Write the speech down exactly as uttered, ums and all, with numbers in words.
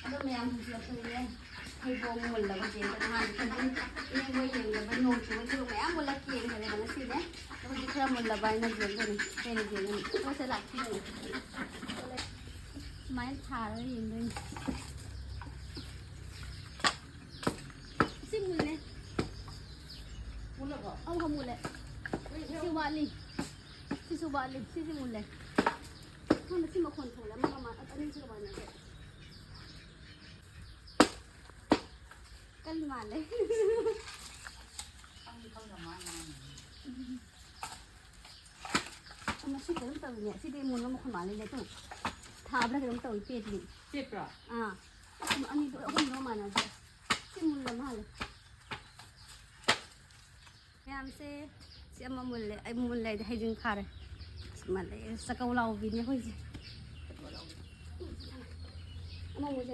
ꯑꯗꯣ ꯃꯌꯥꯝ ꯍꯧꯖꯤꯛ ꯑꯩꯈꯣꯏꯅꯦ ꯍꯩꯕꯣꯡ ꯃꯨꯜꯂꯕ ꯌꯦꯡꯕ꯫ ꯅꯍꯥꯟ ꯈꯤꯇꯪ ꯏꯅꯦ ꯍꯣꯏ ꯌꯦꯡꯗꯕ ꯅꯣꯡ ꯆꯨꯕ ꯊꯕꯛ ꯃꯌꯥꯝ ꯃꯨꯜꯂꯛꯈꯤꯑꯅ ꯈꯜꯂꯦꯕ꯫ ꯉꯁꯤꯅꯦ ꯍꯧꯖꯤꯛ ꯈꯔ ꯃꯨꯜꯂꯕ ꯍꯥꯏꯅ ꯌꯦꯡꯒꯅꯤ꯫ ꯍꯦꯟꯅ ꯌꯦꯡꯒꯅꯤ꯫ ꯑꯩꯈꯣꯏꯁꯦ ꯂꯥꯛꯄꯤꯔꯣꯏ꯫ ꯁꯨꯃꯥꯏꯅ ꯊꯥꯔꯒ ꯌꯦꯡꯗꯣꯏꯅꯤ꯫ ꯁꯤ ꯃꯨꯜꯂꯦ꯫ ꯃꯨꯜꯂꯕꯣ? ꯑꯧ, ꯃꯨꯜꯂꯦ꯫ ꯁꯤ ꯋꯥꯠꯂꯤ꯫ ꯁꯤꯁꯨ ꯋꯥꯠꯂꯤ꯫ ꯁꯤꯁꯨ ꯃꯨꯜꯂꯦ꯫ ꯈꯪꯗꯦ, ꯁꯤ ꯃꯈꯣꯟ ꯊꯣꯛꯂꯦ꯫ ꯑꯃꯒ ꯃꯥ-, ꯑꯅꯤꯁꯤꯒ ꯃꯥꯟꯅꯗꯦ꯫ ꯀꯜ ꯃꯥꯜꯂꯦ꯫ ꯈꯪꯗꯤ ꯈꯪꯗ ꯃꯥꯜꯂꯦ꯫ ꯃꯁꯤ ꯀꯩꯅꯣꯝ ꯇꯧꯋꯤꯅꯦ꯫ ꯁꯤꯗꯤ ꯃꯨꯟꯕ ꯃꯈꯣꯟ ꯃꯥꯜꯂꯤꯅꯦ꯫ ꯇꯨ ꯊꯥꯕ꯭ꯔꯥ ꯀꯩꯅꯣꯝ ꯇꯧꯋꯤ, ꯄꯦꯠꯂꯤ꯫ ꯄꯦꯠꯄ꯭ꯔꯣ? ꯑꯥ꯫ ꯑꯅꯤꯗꯣ, ꯑꯍꯨꯝꯗꯣ ꯃꯥꯟꯅꯗꯦ꯫ ꯁꯤ ꯃꯨꯜꯂ ꯃꯥꯜꯂꯦ꯫ ꯃꯌꯥꯝꯁꯦ, ꯁꯤ ꯑꯃ ꯃꯨꯜꯂꯦ꯫ ꯑꯩ ꯃꯨꯜꯂꯦ ꯍꯥꯏꯗꯤ ꯍꯩꯖꯤꯡ ꯐꯥꯔꯦ꯫ ꯁꯤ ꯃꯥꯜꯂꯦ꯫ ꯆꯥꯀꯧ ꯂꯥꯎꯕꯤꯅꯦ ꯑꯩꯈꯣꯏꯁꯦ꯫ ꯑꯃ ꯃꯨꯜꯂꯦ꯫